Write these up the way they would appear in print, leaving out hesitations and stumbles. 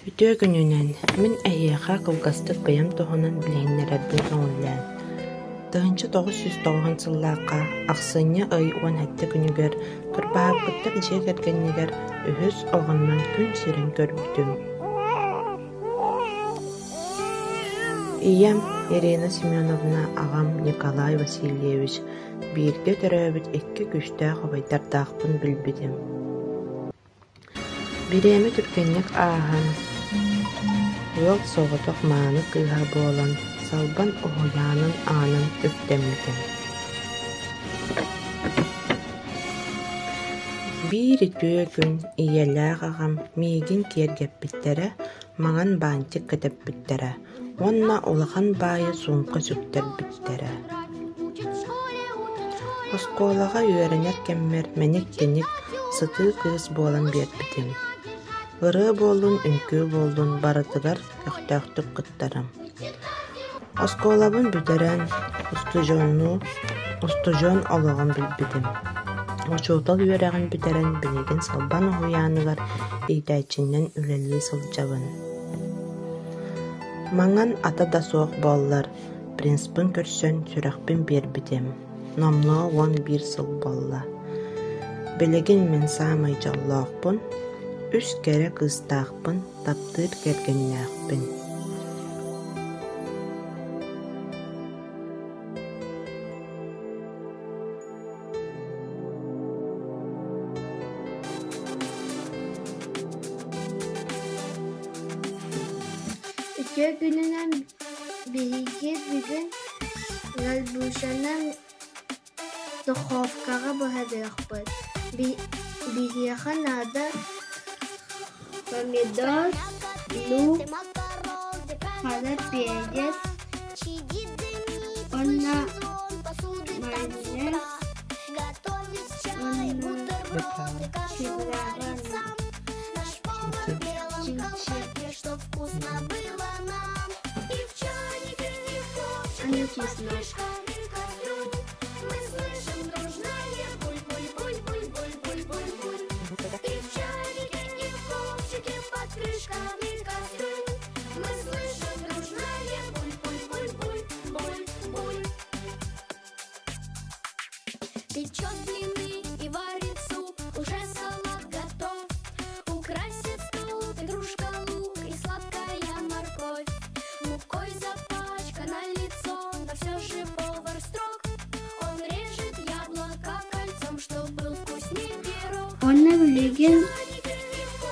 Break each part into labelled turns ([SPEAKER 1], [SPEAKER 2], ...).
[SPEAKER 1] Үтүө күнүнэн, мин эһиэхэ кылгастык бэйэм туһунан билиһиннэрэрбин көҥүллээҥ. 1990 сыллаахха ахсынньы ый 17 күнүгэр Кырбаһаппыттар дьиэ кэргэннигэр үһүс оҕоннон күн сирин көрбүтүм. Ийэм Ирина Семеновна, аҕам Николай Васильевич бииргэ төрөөбүт икки күүстээх убайдардаахпын билбитим. Бириэмэ түргэнник ааһан, ыал соҕотох мааны кыыһа буолан Салбан уһуйаанын аанын үктэммитим. Биир үтүө күн ийэлээх аҕам миигин киэргэппиттэрэ, маҥан баантик кэтэппиттэрэ уонна улахан баайы суумка сүктэрбиттэрэ. Оскуолаҕа үөрэнэр кэммэр мэник-тэник, сытыы кыыс буолан биэрбитим. Ырыа буоллун, үҥкүү буоллун барытыгар көхтөөхтүк кыттарым. Оскуолабын бүтэрэн, устудьуоннуу, устудьуон олоҕун билбитим. Учуутал үөрэҕин бүтэрэн билигин Салбан уһуйааныгар иитээччинэн үлэлии сылдьабын. Маҥан ата да суох буоллар, принцпын көрсөн сүрэхпин биэрбитим, номнуо 11 сыл буолла. Билигин мин саамай дьоллоохпун, үс кэрэ кыыстаахпын, таптыыр кэргэннээхпин.
[SPEAKER 2] Үтүө күнүнэн биһиги бүгүн Гальбушаны духовкаҕа буһарыахпыт. Биһиэхэ наада помидор, лук, хара перец уонна майонез уонна
[SPEAKER 3] Печет блины и варит суп, уже салат готов. Украсит стол петрушка, лук и сладкая морковь. Мукой запачкано лицо, но все же повар строг. Он режет яблоко кольцом, чтоб был вкусней пирог.
[SPEAKER 2] Уонна билигин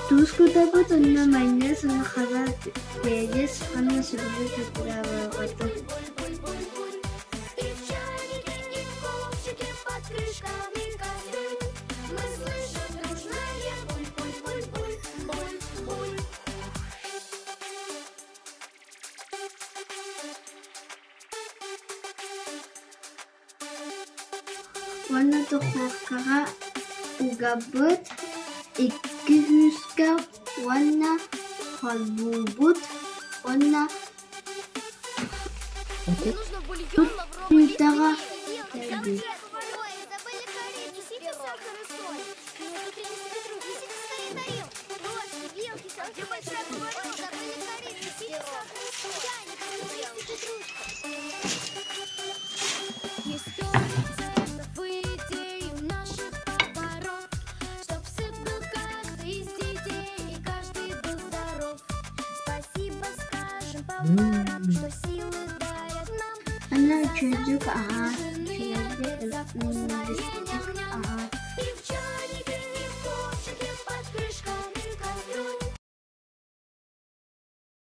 [SPEAKER 2] туус кутабыт уонна майонез уонна хара перец уонна сүрүнү приправалаабытым.
[SPEAKER 3] И в чайнике, и в ковшике под крышками кастрюль Мы слышим дружное буль-буль-буль-буль-буль-буль.
[SPEAKER 2] Уонна духовкаҕа угабыт икки күүскэ уонна холбуубут уонна тут мүнүүтэҕэ кэлбит. Аны үчүгэйдик аһаа, үчүгэйдик минньигэстик аһаа.